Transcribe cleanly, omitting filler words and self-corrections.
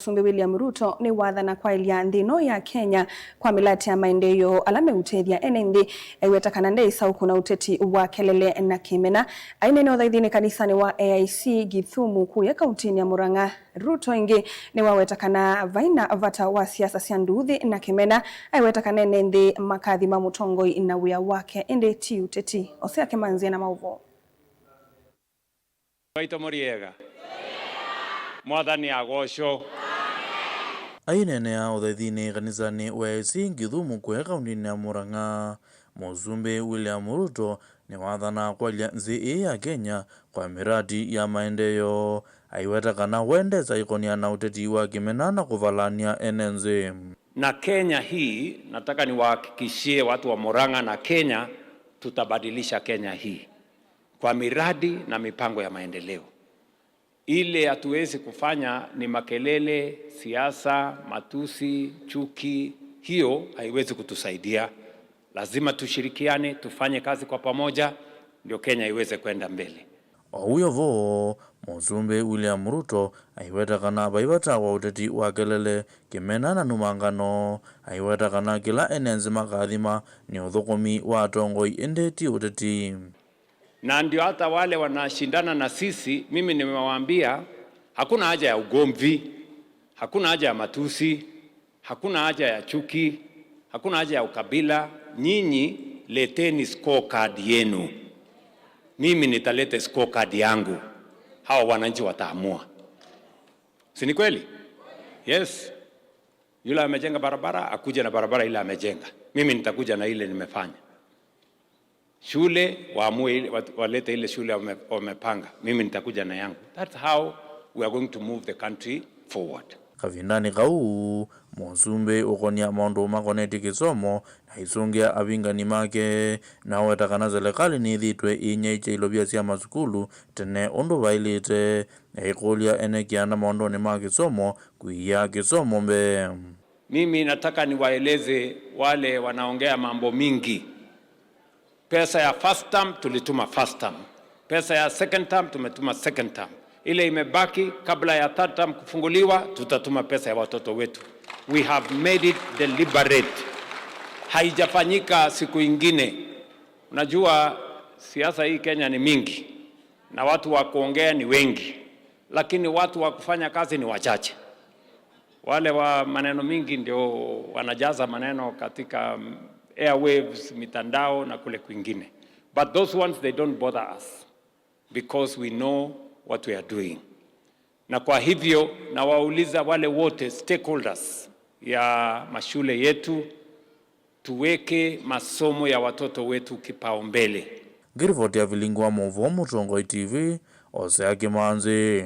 Musumbi William Ruto ni wathana kwailya nthi ino ya Kenya kwa milati ya maendeeo ala meutethya ene nthi aiweta kana ndeisa na uteti wa kelele na kimena. Ainene uthaithini kanisani wa AIC Githumu kuya kauntini ya Murang'a. Ruto ingi ni waweta kana vaina vata wa siasa sya nduthi na kimena, aiweta kana ene nthi makathi ma mutongoi na wia wake indi ti uteti. Osea Kimanzi na mauvo. Baito muriega Mwathani agocwo. Ainenea uthaithini kanisani wa AIC Githumu kuya kaunti-ini ya Murang'a, Musumbi William Ruto niwathana kwalya nthi ii ya Kenya kwa miradi ya maendeeo, aiweta kana wendesa ikonia na uteti wa kimena na kuvalania ene nthi. Na Kenya hii nataka niwahakikishie watu wa Murang'a na Kenya, tutabadilisha Kenya hii kwa miradi na mipango ya maendeleo. Ile hatuwezi kufanya ni makelele, siasa, matusi, chuki. Hiyo haiwezi kutusaidia. Lazima tushirikiane, tufanye kazi kwa pamoja, ndio Kenya iweze kwenda mbele. Ouyo vo Musumbi William Ruto aiweta kana vaivata wa uteti wa kelele, kimena na numangano. Aiweta kana kila ene nthi makathima ni uthukumi wa atongoi indi ti uteti. Na ndio hata wale wanashindana na sisi, mimi nimewaambia hakuna haja ya ugomvi, hakuna haja ya matusi, hakuna haja ya chuki, hakuna haja ya ukabila. Nyinyi leteni scorecard yenu, mimi nitaleta scorecard yangu, hawa wananchi wataamua, si ni kweli? Yes, yule amejenga barabara akuje na barabara ile amejenga, mimi nitakuja na ile nimefanya. Shule waamue walete ile shule wamepanga, mimi nitakuja na yangu. That's how we are going to move the country forward. Kavindani kau Musumbi ukonia maundu makonetye kisomo na isungia avingani make, na weta kana serikali niithitwe inyaitye ilovia sya masukulu tene undu vailite, ikulya ene kianda maunduni ma kisomo kwiya kisomo mbee. Mimi nataka niwaeleze wale wanaongea mambo mingi. Pesa ya first term tulituma first term, pesa ya second term tumetuma second term, ile imebaki kabla ya third term kufunguliwa tutatuma pesa ya watoto wetu. We have made it deliberate, haijafanyika siku ingine. Unajua siasa hii Kenya ni mingi na watu wa kuongea ni wengi, lakini watu wa kufanya kazi ni wachache. Wale wa maneno mingi ndio wanajaza maneno katika airwaves, mitandao na kule kwingine. But those ones, they don't bother us because we know what we are doing. Na kwa hivyo nawauliza wale wote stakeholders ya mashule yetu, tuweke masomo ya watoto wetu kipaumbele. Ngiripoti ya Vilingwa Muvo, Mutongoi TV, Osea Kimanzi.